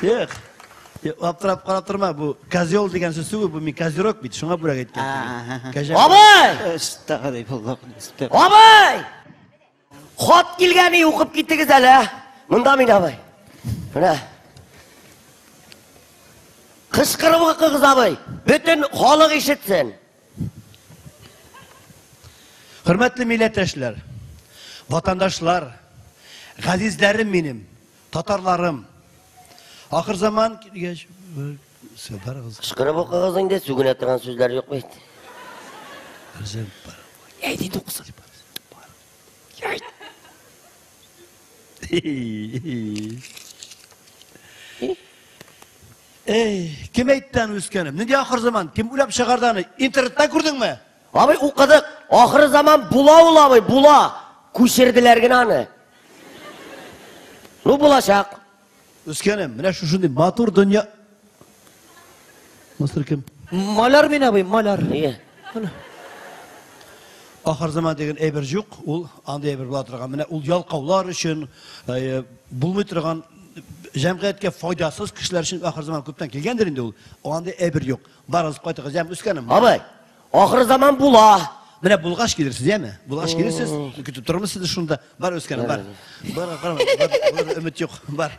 Юк. Аптырап карап торма, бу козел дигән сүз түгел, бу мин козерог бит, шуңа бүләк әйткән. Кәҗә. Абый! Әстәгъфируллаһ. Абый! Хат килгән, укып китегез әле. Монда мин, абый. Менә. Кычкырып укыгыз, абый. Бөтен халык ишетсен. Хөрмәтле милләттәшләр, ватандашлар, газизләрем минем, татарларым. Ахыр заман килгәч, барыгыз. Кычкырып укыгыз инде, сүгенә торган сүзләр юк бит. Әйт инде укысын. Эй, кем әйтте аны үскәнем? Нинди ахыр заман? Кем уйлап чыгарды аны? Интернетта күрдеңме? Абый укыдык. Ахыр заман була ул, абый, була. Күчерделәр генә аны. Ну, булачак. Үскәнем, менә шушындый матур дөнья. Мыстыр кем? Маляр мин, абый, маляр. Нигә? Ахыр заман дигән әйбер юк, ул андый әйбер була торган. Менә ул ялкаулар өчен, булмый торган җәмгыятькә файдасыз кешеләр өчен ахыр заман күптән килгәндер инде ул. Андый әйбер юк. Барыгыз кайтыгыз, яме үскәнем. Абый, ахыр заман була. Менә булгач килерсез, яме? Булгач килерсез, көтеп торырмыз сезне шунда. Бар үскәнем, бар. Бар, карама, бар, өмет юк, бар.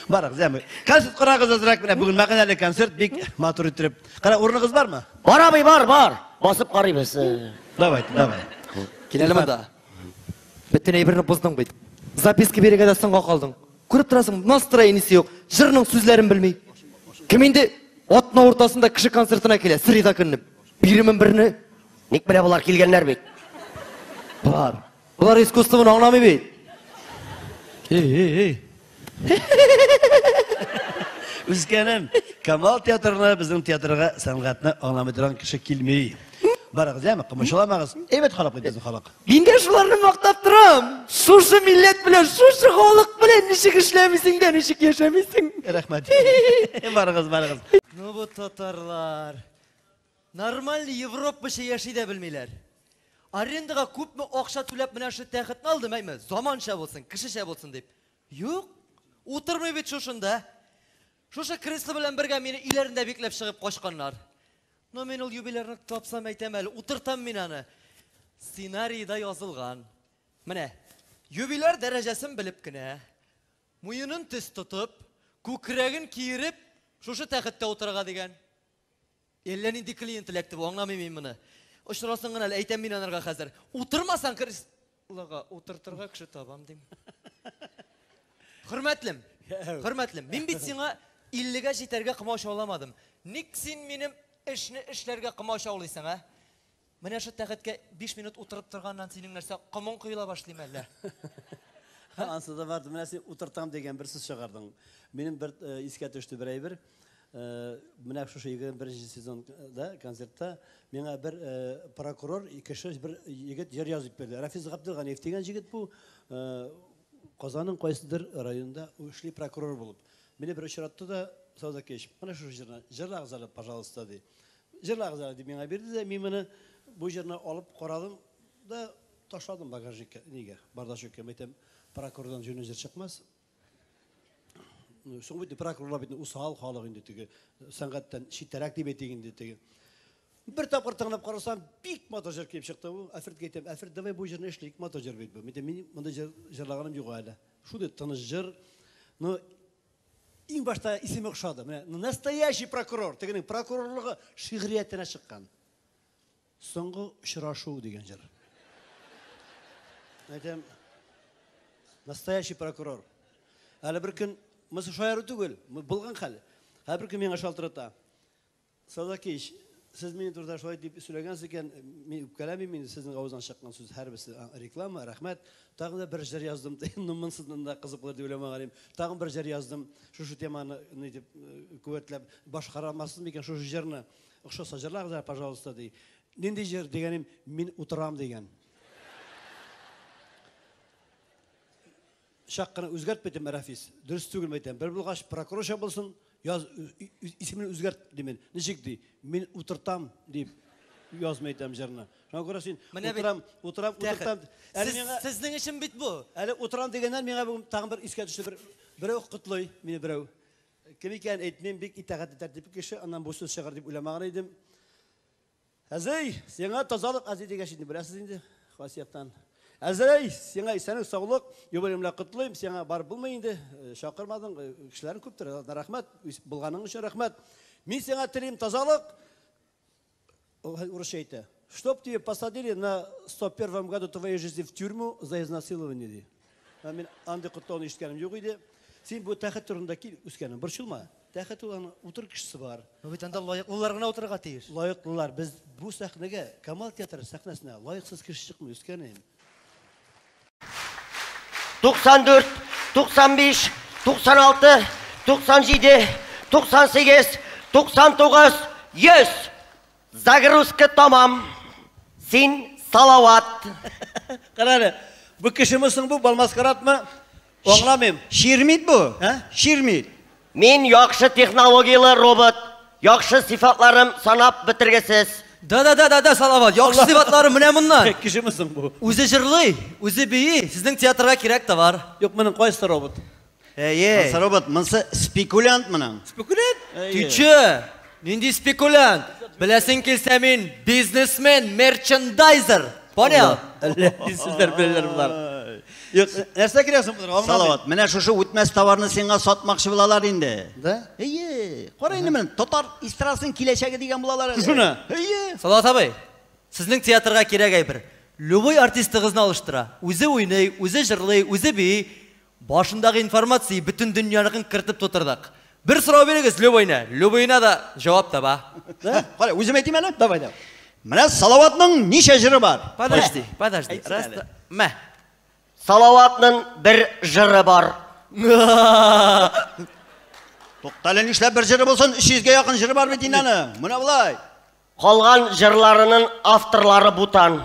Барыгыз, яме. Концерт карагыз азрак, менә бүген мәгънәле концерт, бик матур иттереп. Кара, урыныгыз бармы? Бар, абый, бар, бар. Басып карыйбыз. Давай, давай. Кил әле монда. Бөтен әйберне боздың бит. Записка бирергә дә соңга калдың. Күреп торасың, настроениесе юк. Җырның сүзләрен белми. Кем инде атна уртасында кеше концертына килә, среда көнне. Биремен берне. Ник менә болар килгәннәр бит? Бар. Болар искусствоны аңламый бит. Эй, эй, эй. Үскәнем, Камал театрына, безнең театрга сәнгатьне аңламый торган кеше килми. Барыгыз, яме, комачауламагыз. Әйбәт халык бит безнең халык. Мин дә шуларны мактап торам. Шушы милләт белән, шушы халык белән ничек эшләмисең дә, ничек яшәмисең? Рәхмәт. Барыгыз, барыгыз. Ну бу татарлар. Нормальный европача яши дә белмиләр. Арендага күпме акча түләп менә шушы тәхетне алдым, әйме, заманча булсын, кешечә булсын дип. Юк, утырмый бит шушында. Шушы кресло белән бергә мине өйләрендә бикләп чыгып качканнар. Но мин ул юбилярны тапсам әйтәм әле, утыртам мин аны. Сценарийда язылган. Менә, юбиляр дәрәҗәсен белеп кенә, муенын төз тотып, күкрәген киереп, шушы тәхеттә утырырга дигән. Әллә нинди клиент эләкте бу, аңламыйм мин моны. Очрасын гына әле, әйтәм мин анарга хәзер. Утырмасаң креслога утыртырга кеше табам дим. Хөрмәтлем, хөрмәтлем, мин бит сиңа 50-гә җитәргә комачауламадым. Ник син минем эшне эшләргә комачаулыйсың, ә? Менә шу тәхеткә 5 минут утырып торганнан синең нәрсә комың коела башлыйм әллә? Ансы да бар. Менә син утыртам дигән бер сүз чыгардың. Минем бер искә төште бер әйбер. Менә шушы 21 сезонда концертта миңа бер прокурор кеше бер егет җыр язып бирде. Рафиз Габделганиев дигән җегет бу. Казанның кайсыдыр районында эшли прокурор булып. Мине бер очратты да, Саудакевич, менә шушы җырны җырлагыз әле, пожалуйста, ди. Җырлагыз әле дип миңа бирде дә, мин моны бу җырны алып карадым да ташладым багажникка, нигә, бардачокка. Мин әйтәм, прокурордан җүнле җыр чыкмас. Соң бит прокурорлар бит усал халык инде теге, сәнгатьтән читтәрәк дип әйтик инде теге. Бер тапкыр тыңлап карасам, бик матур җыр килеп чыкты бу. Әлфредкә әйтәм, Әлфред, давай бу җырны эшлик, матур җыр бит бу. Мин әйтәм, мин мондый җыр җырлаганым юк әле. Шундый тыныч җыр. Ну, иң башта исеме охшады. Менә настоящий прокурор, тегенең прокурорлыгы шигъриятенә чыккан. Соңгы очрашу дигән җыр. Әйтәм, настоящий прокурор. Әле бер көн, монысы шаяру түгел, булган хәл. Әле бер көн миңа шалтырата. Садакич, сез минем турыда шулай дип сөйләгәнсез икән, мин үпкәләмим инде, сезнең авыздан чыккан сүз һәрберсе реклама, рәхмәт. Тагын да бер җыр яздым, ну монсыздан да кызык булыр дип уйламаган идем. Тагын бер җыр яздым, шушы теманы ни дип куәтләп башкара алмассыз микән шушы җырны? Охшаса җырлагыз әле, пожалуйста, ди. Нинди җыр дигәнем, мин утырам дигән. Чак кына үзгәрт бит, Рәфис. Дөрес түгел әйтәм. Бер булгач, прокурорча булсын, яз, исемен үзгәрт димен. Ничек ди? Мин утыртам дип язмый әйтәм җырны. Шуңа күрә син утырам, утырам, утыртам. Әле миңа сезнең өчен бит бу. Әле утырам дигәннән миңа бүген тагын бер искә төште бер. Берәү котлый, мине берәү. Кем икән әйтмим, бик итагатьле тәртипле кеше, аннан бу сүз чыгар дип уйламаган идем. Әзей, сиңа тазалык, әзей дигәч инде беләсез инде, кайсы яктан. Әзей, сиңа исәнлек, саулык, юбилей белән котлыйм, сиңа барып булмый инде, чакырмадың, кешеләрең күптер, рәхмәт, булганың өчен рәхмәт. Мин сиңа телим тазалык, урысча әйтә. Чтоб тебе посадили на 101 году твоей жизни в тюрьму за изнасилование, ди. Мин андый котлауны ишеткәнем юк иде. Син бу тәхет турында кил, үскәнем, борчылма. Тәхет ул аның утыр кешесе бар. Но бит анда лаеклылар гына утырырга тиеш. Лаеклылар. Без бу сәхнәгә, Камал театры сәхнәсенә лаексыз кеше чыкмый, үскәнем. 94, 95, 96, 97, 98, 99, 100. Загрузка тамам. Син Салават. Кара әле, бу кешеме соң бу, балмаскарадмы? Аңламыйм. Ширмит бу. Ә? Ширмит. Мин яхшы технологияле робот. Яхшы сыйфатларым санап бетергесез. Да, да, да, да, да, Салават. Яхшы сыйфатлары менә моннан. Кешеме соң бу? Үзе җырлый, үзе бии. Сезнең театрга кирәк товар. Юк, моның кайсы робот? Әйе. Монсы робот, монсы спекулянт моның. Спекулянт? Тюче! Нинди спекулянт? Беләсең килсә мин бизнесмен, мерчендайзер. Понял? Әллә ни сүзләр беләләр болар. Юк, нәрсә кирәк соң боларга? Аңламыйм. Салават, менә шушы үтмәс товарны сиңа сатмакчы булалар инде. Да? Әйе. Кара инде менә татар эстрадасының киләчәге дигән булалар әле. Шуны? Әйе. Салават абый, сезнең театрга кирәк әйбер. Любой артистыгызны алыштыра. Үзе уйный, үзе җырлый, үзе бии. Башындагы информация бөтен дөньяныкын кертеп тутырдык. Бер сорау бирегез любойна, любойна да җавап таба. Да? Кара, үзем әйтим әле. Давай, давай. Менә Салаватның ничә җыры бар? Подожди, подожди. Әйтсен Раз, әле. два, мә. Салаватның бер җыры бар. Туктале, нишләп бер җыры булсын? 300гә якын җыры бар бит инде аның. Менә болай. Калган җырларының авторлары бутан.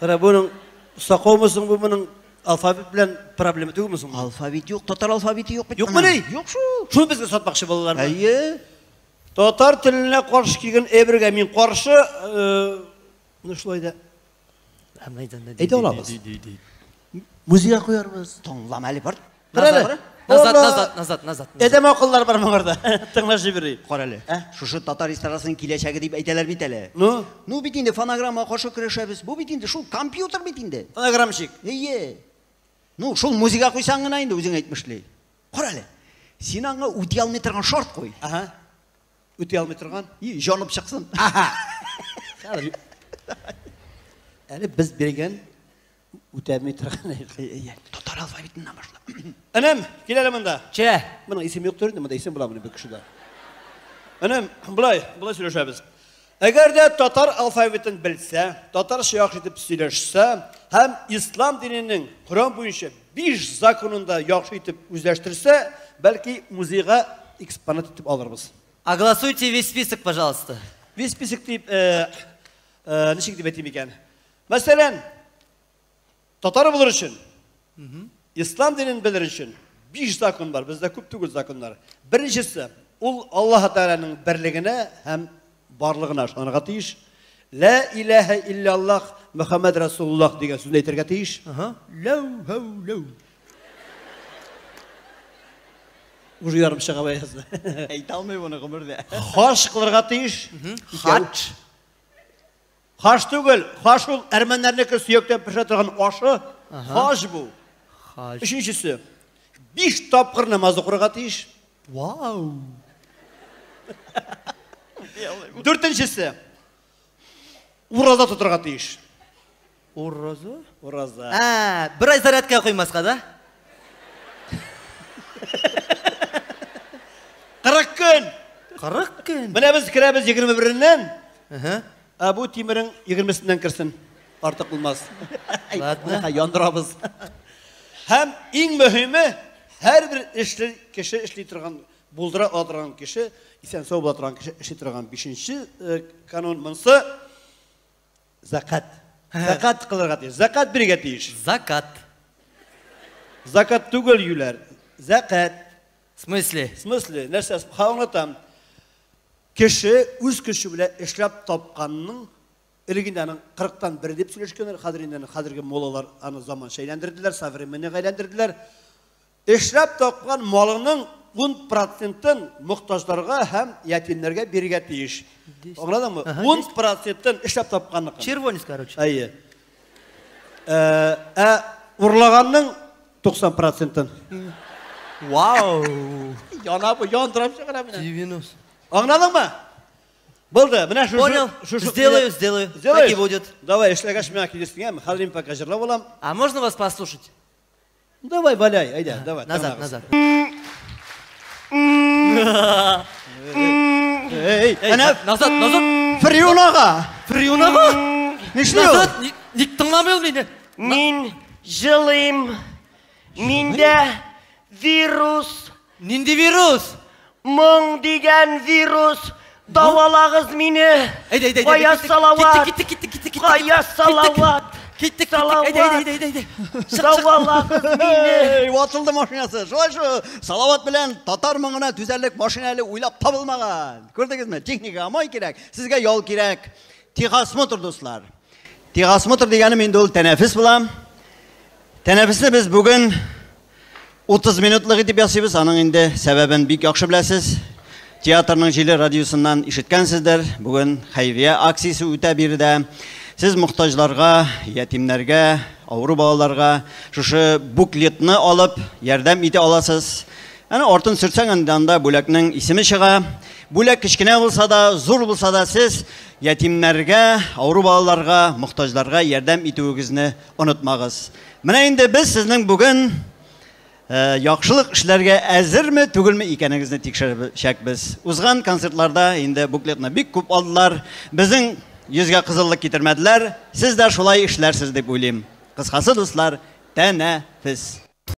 Кара, буның сакаумы соң бу моның алфавит белән проблема түгелме соң? Алфавит юк, татар алфавиты юк бит. Юкмыни? Юк шул. Шуны безгә сатмакчы булалармы? Әйе. Татар теленә каршы килгән әйбергә мин каршы, ну шулай да. Әйтә алабыз. Музейга куярбыз. Тыңлама әле, бар. Кара әле. Назад, Алла. назад, назад, назад. Адәм акыллар бар моңарда. Тыңлап җибәрик. Кара әле. Ә? Шушы татар эстрадасының киләчәге дип әйтәләр бит әле. Ну? Ну бит инде фонограммага каршы көрәшәбез. Бу бит инде шул компьютер бит инде. Фонограммщик. Әйе. Ну, шул музейга куйсаң гына инде үзең әйтмешли. Кара әле. Син аңа үти алмый торган шарт куй. Ага. Үти алмый торган. И, җанып чыксын. Хәзер. Әле без биргән үтәми торган. Әйе. Татар алфавитыннан башла. Энем, кил әле монда. Че? Моның исеме юктыр инде, монда исем була моның бер кешедә. Энем, болай, болай сөйләшәбез. Әгәр дә татар алфавитын белсә, татарча яхшы итеп сөйләшсә һәм ислам диненең Коръән буенча 5 законын да яхшы итеп үзләштерсә, бәлки музейга экспонат итеп алырбыз. Огласуйте весь список, пожалуйста. Весь список дип, ничек дип әйтим икән? Мәсәлән, татар булыр өчен, ислам динен белер өчен 5 закон бар. Бездә күп түгел законнар. Беренчесе, ул Аллаһ Тәгаләнең берлегенә һәм барлыгына ышанырга тиеш. Ла илаһа илляллаһ Мөхәммәд Расулуллаһ дигән сүзне әйтергә тиеш. Ага. Ләү һәү ләү. Уже ярым чыга язды. Әйтә алмый моны гомердә. Хаш кылырга тиеш. Хадж. Хаш түгел, хаш ул әрмәннәрнеке сөяктән пешә торган ашы. Хаш бу. Хадж. Өченчесе. 5 тапкыр намаз укырга тиеш. Вау. Дүртенчесе. Ураза тотырга тиеш. Ураза? Ураза. Ә, бер ай зарядка куймаска, да? 40 көн. 40 көн. Менә без керәбез 21-ннән, Ага. ә бу тимерең 20-сеннән керсен. Артык булмас. Ладно. Яндырабыз. Һәм иң мөһиме, һәрбер эшле кеше эшли торган, булдыра ала торган кеше, исән сау була торган кеше эшли торган 5-нче канун монсы закат. Закат кылырга тиеш. Закат бирергә тиеш. Закат. Закат түгел юләр. Закат. В смысле? В смысле, нәрсә аңлатам. Кеше үз көче белән эшләп тапканның элек инде аның 40-тан 1 дип сөйләшкәннәр, хәзер инде аны хәзерге муллалар аны заманча әйләндерделәр, современныйга әйләндерделәр. Эшләп тапкан малыңның 10 процентын мохтаҗларга һәм ятимнәргә бирергә тиеш. Аңладыңмы? 10 процентын эшләп тапканныкын. Червонец, короче. Әйе. Ә, ә урлаганның 90 процентын. Вау! Яна бу, яндырып чыгара менә. 90. Аңладыңмы? Булды, менә шушы. Понял. шушы- Сделаю, сделаю. Сделаешь? Так и будет. Давай, эшләгәч миңа килерсең, әме? Хәзер мин пока җырлап алам. А можно вас послушать? Давай, валяй, әйдә, давай. Назад, тыңлагыз. назад. Эй, Эй, Әнә- назад, назад. Фрион ага. Фрион ага. Нишли ул? Назад, ник тыңламый ул мине? Мин җылыйм. Миндә вирус. Нинди вирус? Моң дигән вирус. Давалагыз мине. Әйдә, әйдә, әйдә. Кая киттек, Салават? Киттек, киттек, киттек, киттек. Кая Салават? Киттек, киттек. Салават. Әйдә, әйдә, әйдә, әйдә. Чык, чык. Давалагыз мине. Эй, ватылды машинасы. Шулай шу Салават белән татар моңына түзәрлек машина әле уйлап табылмаган. Күрдегезме? Техникага май кирәк, сезгә ял кирәк. Техосмотр, дуслар. Техосмотр дигәнем инде ул тәнәфес була. Тәнәфесне без бүген 30 минутлык итеп ясыйбыз. Аның инде сәбәбен бик яхшы беләсез. Театрның җиле радиосыннан ишеткәнсездер. Бүген хәйрия акциясе үтә биредә. Сез мохтаҗларга, ятимнәргә, авыру балаларга шушы буклетны алып ярдәм итә аласыз. Әнә артын сөртсәң инде анда бүләкнең исеме чыга. Бүләк кечкенә булса да, зур булса да сез ятимнәргә, авыру балаларга, мохтаҗларга ярдәм итүегезне онытмагыз. Менә инде без сезнең бүген яхшылык эшләргә әзерме, түгелме икәнегезне тикшерәчәкбез. Узган концертларда инде буклетны бик күп алдылар. Безнең йөзгә кызыллык китермәделәр. Сез дә шулай эшләрсез дип уйлыйм. Кыскасы, дуслар, тәнәфес.